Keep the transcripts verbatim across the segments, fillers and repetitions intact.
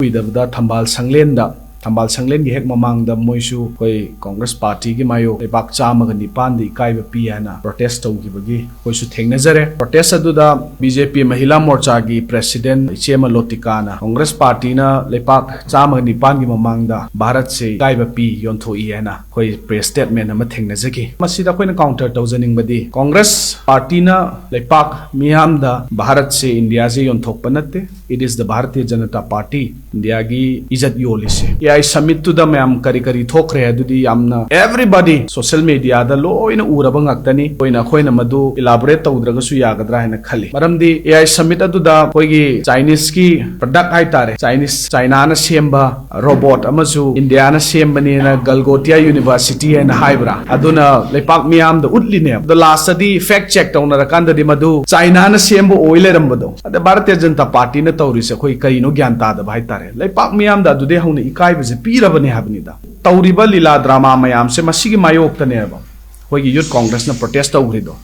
ꯀꯨꯏꯗꯕꯗ ꯊꯝꯕꯥꯜ ꯁꯪꯂꯦꯟꯗ, ꯊꯝꯕꯥꯜ ꯁꯪꯂꯦꯟꯒꯤ ꯍꯦꯛ ꯃꯃꯥꯡꯗ ꯃꯣꯏꯁꯨ ꯑꯩꯈꯣꯏ ꯀꯣꯡꯒ꯭ꯔꯦꯁ ꯄꯥꯔꯇꯤꯒꯤ ꯃꯥꯌꯣꯛ ꯂꯩꯕꯥꯛ ꯆꯥꯝꯃꯒ ꯅꯤꯄꯥꯟꯗ ꯏꯀꯥꯏꯕ ꯄꯤ ꯍꯥꯏꯅ ꯄ꯭ꯔꯣꯇꯦꯁ ꯇꯧꯈꯤꯕꯒꯤ ꯑꯩꯈꯣꯏꯁꯨ ꯊꯦꯡꯅꯖꯔꯦ꯫ ꯄ꯭ꯔꯣꯇꯦꯁ ꯑꯗꯨꯗ ꯕꯤ ꯖꯦ ꯄꯤ ꯃꯍꯤꯂꯥ ꯃꯣꯔꯆꯥꯒꯤ ꯄ꯭ꯔꯦꯁꯤꯗꯦꯟ ꯏꯆꯦꯃ ꯂꯣꯇꯤꯀꯥꯅ ꯀꯣꯡꯒ꯭ꯔꯦꯁ ꯄꯥꯔꯇꯤꯅ ꯂꯩꯄꯥꯛ ꯆꯥꯝꯃꯒ ꯅꯤꯄꯥꯟꯒꯤ ꯃꯃꯥꯡꯗ ꯚꯥꯔꯠꯁꯦ ꯏꯀꯥꯏꯕ ꯄꯤ, ꯌꯣꯟꯊꯣꯛꯏ ꯍꯥꯏꯅ ꯑꯩꯈꯣꯏ ꯄ꯭ꯔꯦꯁ ꯁ꯭ꯇꯦꯠꯃꯦꯟ ꯑꯃ ꯊꯦꯡꯅꯖꯈꯤ꯫ ꯃꯁꯤꯗ ꯑꯩꯈꯣꯏꯅ ꯀꯥꯎꯟꯇꯔ ꯇꯧꯖꯅꯤꯡꯕꯗꯤ, ꯀꯣꯡꯒ꯭ꯔꯦꯁ ꯄꯥꯔꯇꯤꯅ ꯂꯩꯄꯥꯛ ꯃꯤꯌꯥꯝꯗ ꯚꯥꯔꯠꯁꯦ ꯏꯟꯗꯤꯌꯥꯁꯦ ꯌꯣꯟꯊꯣꯛꯄ ꯅꯠꯇꯦ꯫ It is the Bharatiya Janata Party꯫ ꯏꯟꯗꯤꯌꯥꯒꯤ ꯏꯖꯠ ꯌꯣꯜꯂꯤꯁꯦ꯫ ꯑꯦ ꯑꯥꯏ ꯁꯃꯤꯠꯇꯨꯗ ꯃꯌꯥꯝ ꯀꯔꯤ ꯀꯔꯤ ꯊꯣꯛꯈ꯭ꯔꯦ ꯑꯗꯨꯗꯤ ꯌꯥꯝꯅ everybody social media ꯗ ꯂꯣꯏꯅ ꯎꯔꯕ ꯉꯥꯛꯇꯅꯤ꯫ ꯑꯩꯈꯣꯏꯅ, ꯑꯩꯈꯣꯏꯅ ꯃꯗꯨ ꯏꯂꯥꯕꯣꯔꯦꯠ ꯇꯧꯗ꯭ꯔꯒꯁꯨ ꯌꯥꯒꯗ꯭ꯔꯥ ꯍꯥꯏꯅ ꯈꯜꯂꯤ꯫ ꯃꯔꯝꯗꯤ ꯑꯦ ꯑꯥꯏ ꯁꯃꯤꯠ ꯑꯗꯨꯗ ꯑꯩꯈꯣꯏꯒꯤ ꯆꯥꯏꯅꯤꯁꯀꯤ ꯄ꯭ꯔꯗꯛ ꯍꯥꯏꯇꯥꯔꯦ, ꯆꯥꯏꯅꯤꯁ, ꯆꯥꯏꯅꯥꯅ ꯁꯦꯝꯕ ꯔꯣꯕꯣꯠ ꯑꯃꯁꯨ ꯏꯟꯗꯤꯌꯥꯅ ꯁꯦꯝꯕꯅꯦꯅ ꯒꯜꯒꯣꯇꯤꯌꯥ ꯌꯨꯅꯤꯚꯔꯁꯤꯇꯤ ꯍꯥꯏꯅ ꯍꯥꯏꯕ꯭ꯔꯥ, ꯑꯗꯨꯅ ꯂꯩꯄꯥꯛ ꯃꯤꯌꯥꯝꯗ ꯎꯠꯂꯤꯅꯦꯕ꯫ ꯑꯗꯣ ꯂꯥꯁꯇꯗꯤ ꯐꯦꯛ ꯆꯦꯛ ꯇꯧꯅꯔꯀꯥꯟꯗꯗꯤ ꯃꯗꯨ ꯆꯥꯏꯅꯥꯅ ꯁꯦꯝꯕ ꯑꯣꯏ ꯂꯩꯔꯝꯕꯗꯣ꯫ ꯑꯗ ꯚꯥꯔꯇꯤꯌ ꯖꯅꯇꯥ ꯄꯥꯔꯇꯤꯅ ꯇꯧꯔꯤꯁꯦ ꯑꯩꯈꯣꯏ ꯀꯔꯤꯅꯣ ꯒ꯭ꯌꯥꯟ ꯇꯥꯗꯕ ꯍꯥꯏꯇꯥꯔꯦ꯫ ꯂꯩꯄꯥꯛ ꯃꯤꯌꯥꯝꯗ ꯑꯗꯨꯗꯩ ꯍꯧꯅ ꯏꯀꯥꯏꯕꯁꯦ ꯄꯤꯔꯕꯅꯦ ꯍꯥꯏꯕꯅꯤꯗ꯫ ꯇꯧꯔꯤꯕ ꯂꯤꯂꯥ ꯗ꯭ꯔꯃꯥ ꯃꯌꯥꯝꯁꯦ ꯃꯁꯤꯒꯤ ꯃꯥꯌꯣꯛꯇꯅꯦꯕ ꯑꯩꯈꯣꯏꯒꯤ ꯌꯨꯠ ꯀꯣꯡꯒ꯭ꯔꯦꯁꯅ ꯄ꯭ꯔꯣꯇꯦꯁ ꯇꯧꯈ꯭ꯔꯤꯗꯣ꯫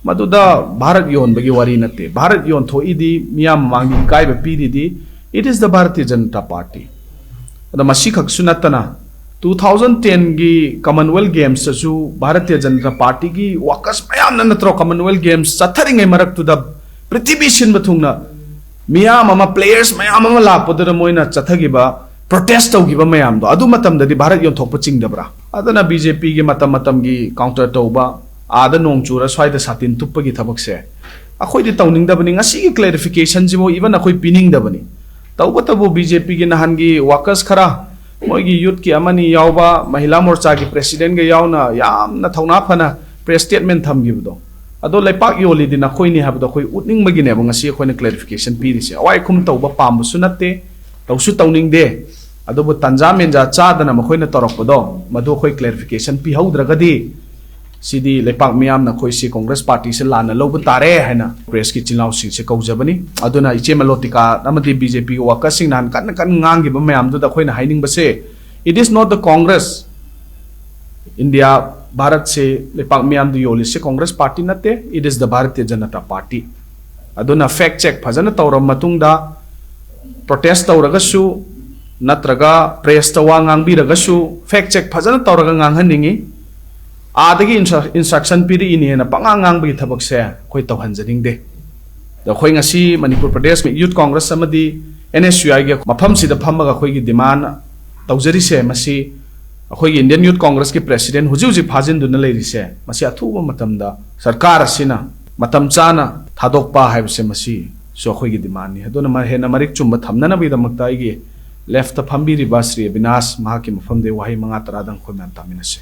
ꯃꯗꯨꯗ ꯚꯥꯔꯠ ꯌꯣꯟꯕꯒꯤ ꯋꯥꯔꯤ ꯅꯠꯇꯦ꯫ ꯚꯥꯔꯠ ꯌꯣꯟꯊꯣꯛꯏꯗꯤ, ꯃꯤꯌꯥꯝ ꯃꯃꯥꯡꯗ ꯏꯀꯥꯏꯕ ꯄꯤꯔꯤꯗꯤ, it is the Bharatiya Janata Party꯫ ꯑꯗꯣ ꯃꯁꯤꯈꯛꯁꯨ ꯅꯠꯇꯅ, two thousand ten ꯒꯤ Commonwealth Games ꯇꯁꯨ ꯚꯥꯔꯇꯤꯌ ꯖꯅꯇꯥ ꯄꯥꯔꯇꯤꯒꯤ ꯋꯥꯔꯀꯔꯁ ꯃꯌꯥꯝꯅ ꯅꯠꯇ꯭ꯔꯣ Commonwealth Games ꯆꯠꯊꯔꯤꯉꯩ ꯃꯔꯛꯇꯨꯗ ꯄ꯭ꯔꯤꯊꯤꯕꯤ ꯁꯤꯟꯕ ꯊꯨꯡꯅ ꯃꯤꯌꯥꯝ ꯑꯃ, players ꯃꯌꯥꯝ ꯑꯃ ꯂꯥꯛꯄꯗꯨꯗ ꯃꯣꯏꯅ ꯆꯠꯊꯈꯤꯕ, ꯄ꯭ꯔꯣꯇꯦꯁ ꯇꯧꯈꯤꯕ ꯃꯌꯥꯝꯗꯣ, ꯑꯗꯨ ꯃꯇꯝꯗꯗꯤ ꯚꯥꯔꯠ ꯌꯣꯟꯊꯣꯛꯄ ꯆꯤꯡꯗꯕ꯭ꯔꯥ? ꯑꯗꯨꯅ ꯕꯤ ꯖꯦ ꯄꯤꯒꯤ ꯃꯇꯝ ꯃꯇꯝꯒꯤ ꯀꯥꯎꯟꯇꯔ ꯇꯧꯕ, ꯑꯥꯗ ꯅꯣꯡ ꯆꯨꯔ ꯁ꯭ꯋꯥꯏꯗ ꯁꯥꯇꯤꯟ ꯇꯨꯞꯄꯒꯤ ꯊꯕꯛꯁꯦ ꯑꯩꯈꯣꯏꯗꯤ ꯇꯧꯅꯤꯡꯗꯕꯅꯤ꯫ ꯉꯁꯤꯒꯤ ꯀ꯭ꯂꯦꯔꯤꯐꯤꯀꯦꯁꯟꯁꯤꯕꯨ even ꯑꯩꯈꯣꯏ ꯄꯤꯅꯤꯡꯗꯕꯅꯤ꯫ ꯇꯧꯕꯇꯕꯨ ꯕꯤ ꯖꯦ ꯄꯤꯒꯤ ꯅꯍꯥꯟꯒꯤ ꯋꯥꯔꯀꯔꯁ ꯈꯔ, ꯃꯣꯏꯒꯤ ꯌꯨꯠꯀꯤ ꯑꯃꯅꯤ ꯌꯥꯎꯕ, ꯃꯍꯤꯂꯥ ꯃꯣꯔꯆꯥꯒꯤ ꯄ꯭ꯔꯦꯁꯤꯗꯦꯟꯒ ꯌꯥꯎꯅ ꯌꯥꯝꯅ ꯊꯧꯅꯥ ꯐꯅ ꯄ꯭ꯔꯦꯁ ꯁ꯭ꯇꯦꯠꯃꯦꯟ ꯊꯝꯈꯤꯕꯗꯣ, ꯑꯗꯣ ꯂꯩꯄꯥꯛ ꯌꯣꯜꯂꯤꯗꯤ ꯅꯈꯣꯏꯅꯤ ꯍꯥꯏꯕꯗꯣ ꯑꯩꯈꯣꯏ ꯎꯠꯅꯤꯡꯕꯒꯤꯅꯦꯕ ꯉꯁꯤ ꯑꯩꯈꯣꯏꯅ ꯀ꯭ꯂꯦꯔꯤꯐꯤꯀꯦꯁꯟ ꯄꯤꯔꯤꯁꯦ꯫ ꯑꯋꯥꯏ ꯑꯈꯨꯝ ꯇꯧꯕ ꯄꯥꯝꯕꯁꯨ ꯅꯠꯇꯦ, ꯇꯧꯁꯨ ꯇꯧꯅꯤꯡꯗꯦ꯫ ꯑꯗꯨꯕꯨ ꯇꯟꯖꯥ ꯃꯦꯟꯖꯥ ꯆꯥꯗꯅ ꯃꯈꯣꯏꯅ ꯇꯧꯔꯛꯄꯗꯣ, ꯃꯗꯨ ꯑꯩꯈꯣꯏ ꯀ꯭ꯂꯦꯔꯤꯐꯤꯀꯦꯁꯟ ꯄꯤꯍꯧꯗ꯭ꯔꯒꯗꯤ, ꯁꯤꯗꯤ ꯂꯩꯄꯥꯛ ꯃꯤꯌꯥꯝꯅ ꯑꯩꯈꯣꯏꯁꯤ ꯀꯣꯡꯒ꯭ꯔꯦꯁ ꯄꯥꯔꯇꯤꯁꯦ ꯂꯥꯟꯅ ꯂꯧꯕ ꯇꯥꯔꯦ ꯍꯥꯏꯅ ꯄ꯭ꯔꯦꯁꯀꯤ ꯏꯆꯤꯜ ꯏꯅꯥꯎꯁꯤꯡꯁꯦ ꯀꯧꯖꯕꯅꯤ꯫ ꯑꯗꯨꯅ ꯏꯆꯦ ꯃꯂꯣꯇꯤꯀꯥ ꯑꯃꯗꯤ ꯕꯤ ꯖꯦ ꯄꯤꯒꯤ ꯋꯥꯔꯀꯔꯁꯤꯡ ꯅꯍꯥꯟ ꯀꯟꯅ ꯀꯟꯅ ꯉꯥꯡꯈꯤꯕ ꯃꯌꯥꯝꯗꯨꯗ ꯑꯩꯈꯣꯏꯅ ꯍꯥꯏꯅꯤꯡꯕꯁꯦ, it is not the Congress꯫ India, ꯚꯥꯔꯠꯁꯦ ꯂꯩꯄꯥꯛ ꯃꯤꯌꯥꯝꯗ ꯌꯣꯜꯂꯤꯁꯦ ꯀꯣꯡꯒ꯭ꯔꯦꯁ ꯄꯥꯔꯇꯤ ꯅꯠꯇꯦ, it is the Bharatiya Janata Party꯫ ꯑꯗꯨꯅ ꯐꯦꯛ ꯆꯦꯛ ꯐꯖꯅ ꯇꯧꯔꯕ ꯃꯇꯨꯡꯗ, ꯄ꯭ꯔꯣꯇꯦꯁ ꯇꯧꯔꯒꯁꯨ ꯅꯠꯇ꯭ꯔꯒ ꯄ꯭ꯔꯦꯁꯇ ꯋꯥ ꯉꯥꯡꯕꯤꯔꯒꯁꯨ ꯐꯦꯛ ꯆꯦꯛ ꯐꯖꯅ ꯇꯧꯔꯒ ꯉꯥꯡꯍꯟꯅꯤꯡꯉꯤ꯫ ꯑꯥꯗꯒꯤ ꯏꯟꯁꯇ꯭ꯔꯛꯁꯟ ꯄꯤꯔꯛꯏꯅꯦꯅ ꯄꯉꯥꯡ ꯉꯥꯡꯕꯒꯤ ꯊꯕꯛꯁꯦ ꯑꯩꯈꯣꯏ ꯇꯧꯍꯟꯖꯅꯤꯡꯗꯦ꯫ ꯑꯗꯣ ꯑꯩꯈꯣꯏ ꯉꯁꯤ ꯃꯅꯤꯄꯨꯔ ꯄ꯭ꯔꯗꯦꯁ ꯌꯨꯠ ꯀꯣꯡꯒ꯭ꯔꯦꯁ ꯑꯃꯗꯤ ꯑꯦꯟ ꯑꯦꯁ ꯌꯨ ꯑꯥꯏꯒꯤ ꯃꯐꯝꯁꯤꯗ ꯐꯝꯃꯒ ꯑꯩꯈꯣꯏꯒꯤ ꯗꯤꯃꯥꯟ ꯇꯧꯖꯔꯤꯁꯦ, ꯃꯁꯤ ꯑꯩꯈꯣꯏꯒꯤ ꯏꯟꯗꯤꯌꯟ ꯌꯨꯠ ꯀꯣꯡꯒ꯭ꯔꯦꯁꯀꯤ ꯄ꯭ꯔꯦꯁꯤꯗꯦꯟ ꯍꯧꯖꯤꯛ ꯍꯧꯖꯤꯛ ꯐꯥꯖꯤꯟꯗꯨꯅ ꯂꯩꯔꯤꯁꯦ, ꯃꯁꯤ ꯑꯊꯨꯕ ꯃꯇꯝꯗ ꯁꯔꯀꯥꯔ ꯑꯁꯤꯅ ꯃꯇꯝ ꯆꯥꯅ ꯊꯥꯗꯣꯛꯄ ꯍꯥꯏꯕꯁꯦ, ꯃꯁꯤꯁꯨ ꯑꯩꯈꯣꯏꯒꯤ ꯗꯤꯃꯥꯟꯅꯤ꯫ ꯑꯗꯨꯅ ꯃ-, ꯍꯦꯟꯅ ꯃꯔꯤꯛ ꯆꯨꯝꯕ ꯊꯝꯅꯅꯕꯒꯤꯗꯃꯛꯇ ꯑꯩꯒꯤ ꯂꯦꯐꯇ ꯐꯝꯕꯤꯔꯤꯕ ꯁ꯭ꯔꯤ ꯑꯕꯤꯅꯥꯁ, ꯃꯍꯥꯛꯀꯤ ꯃꯐꯝꯗꯒꯤ ꯋꯥꯍꯩ ꯃꯉꯥ ꯇꯔꯥꯗꯪ ꯑꯩꯈꯣꯏ ꯃꯌꯥꯝ ꯇꯥꯃꯤꯟꯅꯁꯤ꯫